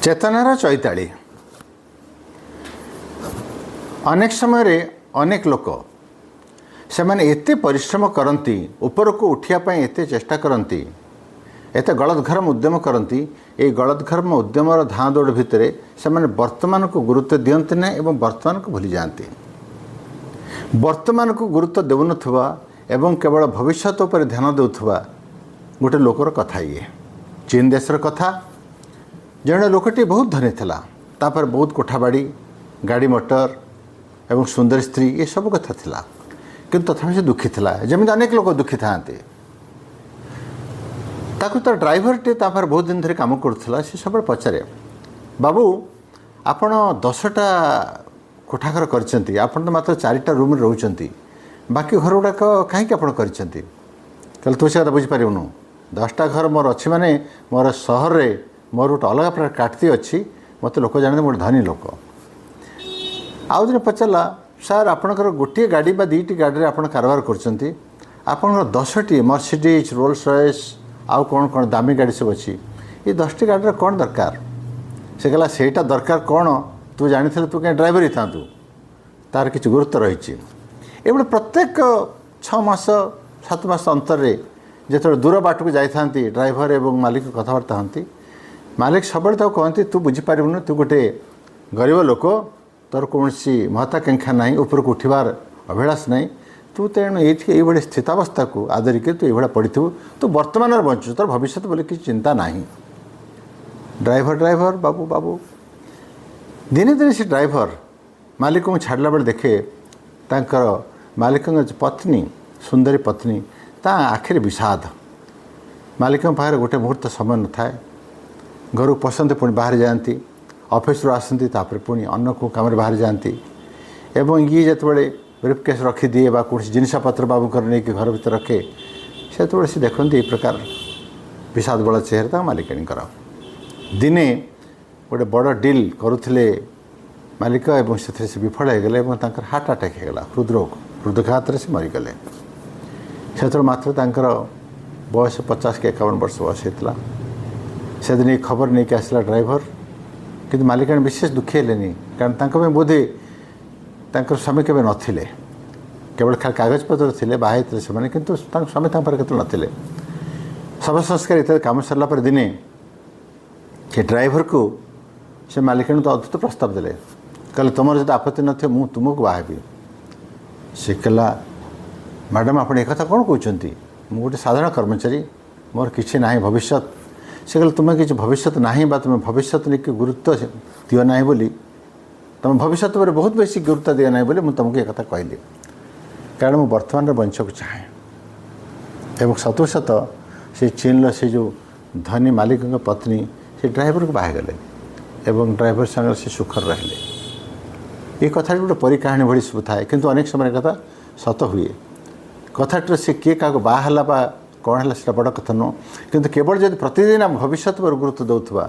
ଚେତନାର ଚୈତାଳି। ଅନେକ ସମୟରେ ଅନେକ ଲୋକ ସେମାନେ ଏତେ ପରିଶ୍ରମ କରନ୍ତି, ଉପରକୁ ଉଠିବା ପାଇଁ ଏତେ ଚେଷ୍ଟା କରନ୍ତି, ଏତେ ଗଳଦ୍ଘର୍ମ ଉଦ୍ୟମ କରନ୍ତି। ଏଇ ଗଳଦ୍ଘର୍ମ ଉଦ୍ୟମର ଧାଁ ଦୌଡ଼ ଭିତରେ ସେମାନେ ବର୍ତ୍ତମାନକୁ ଗୁରୁତ୍ୱ ଦିଅନ୍ତି ନାହିଁ ଏବଂ ବର୍ତ୍ତମାନକୁ ଭୁଲିଯାଆନ୍ତି। ବର୍ତ୍ତମାନକୁ ଗୁରୁତ୍ୱ ଦେଉନଥିବା ଏବଂ କେବଳ ଭବିଷ୍ୟତ ଉପରେ ଧ୍ୟାନ ଦେଉଥିବା ଗୋଟେ ଲୋକର କଥା ଇଏ। ଚୀନ ଦେଶର କଥା। ଜଣେ ଲୋକଟି ବହୁତ ଧନୀ ଥିଲା। ତାପରେ ବହୁତ କୋଠାବାଡ଼ି, ଗାଡ଼ି ମଟର ଏବଂ ସୁନ୍ଦରୀ ସ୍ତ୍ରୀ, ଏସବୁ କଥା ଥିଲା। କିନ୍ତୁ ତଥାପି ସେ ଦୁଃଖୀ ଥିଲା, ଯେମିତି ଅନେକ ଲୋକ ଦୁଃଖୀ ଥାଆନ୍ତି। ତାକୁ ତା ଡ୍ରାଇଭରଟି ତା ପାଖରେ ବହୁତ ଦିନ ଧରି କାମ କରୁଥିଲା। ସେ ସବୁବେଳେ ପଚାରେ, "ବାବୁ, ଆପଣ 10ଟା କୋଠାଘର କରିଛନ୍ତି, ଆପଣ ତ ମାତ୍ର ଚାରିଟା ରୁମ୍ରେ ରହୁଛନ୍ତି, ବାକି ଘର ଗୁଡ଼ାକ କାହିଁକି ଆପଣ କରିଛନ୍ତି?" କହିଲେ, "ତୁ ସେ କଥା ବୁଝିପାରିବୁନୁ। 10ଟା ଘର ମୋର ଅଛି ମାନେ ମୋର ସହରରେ ମୋର ଗୋଟେ ଅଲଗା ପ୍ରକାର ଖ୍ୟାତି ଅଛି। ମୋତେ ଲୋକ ଜାଣନ୍ତି ମୁଁ ଗୋଟେ ଧନୀ ଲୋକ।" ଆଉ ଦିନେ ପଚାରିଲା, "ସାର୍, ଆପଣଙ୍କର ଗୋଟିଏ ଗାଡ଼ି ବା ଦୁଇଟି ଗାଡ଼ିରେ ଆପଣ କାରବାର କରୁଛନ୍ତି। ଆପଣଙ୍କର 10ଟି ମର୍ସିଡ଼ିଜ୍, ରୋଲ୍ସ ରଏସ୍ ଆଉ କ'ଣ କ'ଣ ଦାମୀ ଗାଡ଼ି ସବୁ ଅଛି। ଏ 10ଟି ଗାଡ଼ିର କ'ଣ ଦରକାର?" ସେ କହିଲା, "ସେଇଟା ଦରକାର କ'ଣ ତୁ ଜାଣିଥିଲେ ତୁ କାହିଁ ଡ୍ରାଇଭର ହେଇଥାନ୍ତୁ? ତାର କିଛି ଗୁରୁତ୍ୱ ରହିଛି।" ଏଭଳି ପ୍ରତ୍ୟେକ 6 ମାସ, 7 ମାସ ଅନ୍ତରରେ ଯେତେବେଳେ ଦୂର ବାଟକୁ ଯାଇଥାନ୍ତି, ଡ୍ରାଇଭର ଏବଂ ମାଲିକ କଥାବାର୍ତ୍ତା ହୁଅନ୍ତି। ମାଲିକ ସବୁବେଳେ ତାକୁ କହନ୍ତି, "ତୁ ବୁଝିପାରିବୁନି, ତୁ ଗୋଟେ ଗରିବ ଲୋକ, ତୋର କୌଣସି ମହତ୍ୱାକାଂକ୍ଷା ନାହିଁ, ଉପରକୁ ଉଠିବାର ଅଭିଳାଷ ନାହିଁ। ତୁ ତେଣୁ ଏଇଠି ଏଇଭଳି ସ୍ଥିତାବସ୍ଥାକୁ ଆଦରିକି ତୁ ଏଇଭଳିଆ ପଡ଼ିଥିବୁ। ତୁ ବର୍ତ୍ତମାନରେ ବଞ୍ଚୁଛୁ, ତୋର ଭବିଷ୍ୟତ ବୋଲି କିଛି ଚିନ୍ତା ନାହିଁ।" ଡ୍ରାଇଭର ଡ୍ରାଇଭର, ବାବୁ ବାବୁ। ଦିନେ ଦିନେ ସେ ଡ୍ରାଇଭର ମାଲିକଙ୍କୁ ଛାଡ଼ିଲା ବେଳେ ଦେଖେ, ତାଙ୍କର ମାଲିକଙ୍କ ଯେଉଁ ପତ୍ନୀ, ସୁନ୍ଦରୀ ପତ୍ନୀ, ତା ଆଖିରେ ବିଷାଦ। ମାଲିକଙ୍କ ପାଖରେ ଗୋଟେ ମୁହୂର୍ତ୍ତ ସମୟ ନଥାଏ। ଘରକୁ ପଶନ୍ତି, ପୁଣି ବାହାରି ଯାଆନ୍ତି। ଅଫିସରୁ ଆସନ୍ତି, ତାପରେ ପୁଣି ଅନ୍ୟ କେଉଁ କାମରେ ବାହାରି ଯାଆନ୍ତି। ଏବଂ ଇଏ ଯେତେବେଳେ ବ୍ରିଫ୍ କେସ୍ ରଖିଦିଏ ବା କୌଣସି ଜିନିଷପତ୍ର ବାବୁଙ୍କର ନେଇକି ଘର ଭିତରେ ରଖେ, ସେତେବେଳେ ସେ ଦେଖନ୍ତି ଏଇ ପ୍ରକାର ବିଷାଦ ବଳ ଚେହେରା ତାଙ୍କ ମାଲିକାଣୀଙ୍କର। ଦିନେ ଗୋଟେ ବଡ଼ ଡିଲ୍ କରୁଥିଲେ ମାଲିକ ଏବଂ ସେଥିରେ ସେ ବିଫଳ ହେଇଗଲେ ଏବଂ ତାଙ୍କର ହାର୍ଟ ଆଟାକ୍ ହେଇଗଲା, ହୃଦରୋଗ, ହୃଦଘାତରେ ସେ ମରିଗଲେ। ସେତେବେଳେ ମାତ୍ର ତାଙ୍କର ବୟସ 50 କି 51 ବର୍ଷ ବୟସ ହେଇଥିଲା। ସେଦିନ ଏଇ ଖବର ନେଇକି ଆସିଲା ଡ୍ରାଇଭର। କିନ୍ତୁ ମାଲିକାଣୀ ବିଶେଷ ଦୁଃଖୀ ହେଲେନି, କାରଣ ତାଙ୍କ ପାଇଁ ବୋଧେ ତାଙ୍କର ସ୍ୱାମୀ କେବେ ନଥିଲେ। କେବଳ ଖାଲି କାଗଜପତ୍ର ଥିଲେ, ବାହା ହେଇଥିଲେ ସେମାନେ, କିନ୍ତୁ ତାଙ୍କ ସ୍ୱାମୀ ତାଙ୍କ ପାଖରେ କେତେବେଳେ ନଥିଲେ। ଶବ ସଂସ୍କାର ଇତ୍ୟାଦି କାମ ସରିଲା ପରେ ଦିନେ ସେ ଡ୍ରାଇଭରକୁ ସେ ମାଲିକାଣୀ ତ ଅଦ୍ଭୁତ ପ୍ରସ୍ତାବ ଦେଲେ। କହିଲେ, "ତୁମର ଯଦି ଆପତ୍ତି ନଥିବ, ମୁଁ ତୁମକୁ ବାହା ହେବି।" ସେ କହିଲା, "ମ୍ୟାଡ଼ାମ୍, ଆପଣ ଏ କଥା କ'ଣ କହୁଛନ୍ତି? ମୁଁ ଗୋଟେ ସାଧାରଣ କର୍ମଚାରୀ, ମୋର କିଛି ନାହିଁ ଭବିଷ୍ୟତ।" ସେ କହିଲେ, "ତୁମେ କିଛି ଭବିଷ୍ୟତ ନାହିଁ ବା ତୁମେ ଭବିଷ୍ୟତ ନେଇକି ଗୁରୁତ୍ୱ ଦିଅ ନାହିଁ ବୋଲି, ତୁମେ ଭବିଷ୍ୟତ ଉପରେ ବହୁତ ବେଶୀ ଗୁରୁତ୍ୱ ଦିଅ ନାହିଁ ବୋଲି ମୁଁ ତୁମକୁ ଏ କଥା କହିଲି, କାରଣ ମୁଁ ବର୍ତ୍ତମାନରେ ବଞ୍ଚିବାକୁ ଚାହେଁ।" ଏବଂ ସତକୁ ସତ ସେ ଚୀନର ସେ ଯେଉଁ ଧନୀ ମାଲିକଙ୍କ ପତ୍ନୀ ସେ ଡ୍ରାଇଭରକୁ ବାହା ହେଇଗଲେ ଏବଂ ଡ୍ରାଇଭର ସାଙ୍ଗରେ ସେ ସୁଖରେ ରହିଲେ। ଏ କଥାଟି ଗୋଟେ ପରି କାହାଣୀ ଭଳି ଥାଏ, କିନ୍ତୁ ଅନେକ ସମୟରେ କଥା ସତ ହୁଏ। କଥାଟିର ସେ କିଏ କାହାକୁ ବାହା ହେଲା ବା କ'ଣ ହେଲା, ସେଟା ବଡ଼ କଥା ନୁହଁ। କିନ୍ତୁ କେବଳ ଯଦି ପ୍ରତିଦିନ ଆମେ ଭବିଷ୍ୟତ ଉପରେ ଗୁରୁତ୍ୱ ଦେଉଥିବା,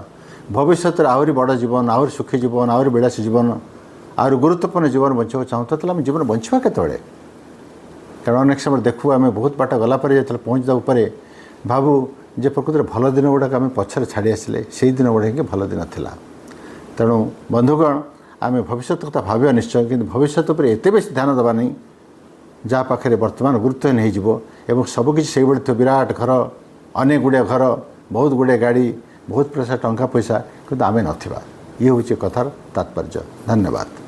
ଭବିଷ୍ୟତରେ ଆହୁରି ବଡ଼ ଜୀବନ, ଆହୁରି ସୁଖୀ ଜୀବନ, ଆହୁରି ବିଳାସୀ ଜୀବନ, ଆହୁରି ଗୁରୁତ୍ୱପୂର୍ଣ୍ଣ ଜୀବନ ବଞ୍ଚିବାକୁ ଚାହୁଁଥିବା, ତାହେଲେ ଆମେ ଜୀବନ ବଞ୍ଚିବା କେତେବେଳେ? କାରଣ ଅନେକ ସମୟରେ ଦେଖୁ, ଆମେ ବହୁତ ବାଟ ଗଲା ପରେ ଯେତେବେଳେ ପହଞ୍ଚିବା ଉପରେ ଭାବୁ ଯେ ପ୍ରକୃତରେ ଭଲ ଦିନ ଗୁଡ଼ାକ ଆମେ ପଛରେ ଛାଡ଼ି ଆସିଲେ, ସେଇ ଦିନ ଗୁଡ଼ାକ ହିଁ ଭଲ ଦିନ ଥିଲା। ତେଣୁ ବନ୍ଧୁଗଣ, ଆମେ ଭବିଷ୍ୟତ କଥା ଭାବିବା ନିଶ୍ଚୟ, କିନ୍ତୁ ଭବିଷ୍ୟତ ଉପରେ ଏତେ ବେଶୀ ଧ୍ୟାନ ଦେବା ନାହିଁ ଯାହା ପାଖରେ ବର୍ତ୍ତମାନ ଗୁରୁତ୍ୱହୀନ ହେଇଯିବ ଏବଂ ସବୁକିଛି ସେଇଭଳି ଥିବ, ବିରାଟ ଘର, ଅନେକ ଗୁଡ଼ିଏ ଘର, ବହୁତ ଗୁଡ଼ିଏ ଗାଡ଼ି, ବହୁତ ପଇସା, ଟଙ୍କା ପଇସା, କିନ୍ତୁ ଆମେ ନଥିବା। ଇଏ ହେଉଛି କଥାର ତାତ୍ପର୍ଯ୍ୟ। ଧନ୍ୟବାଦ।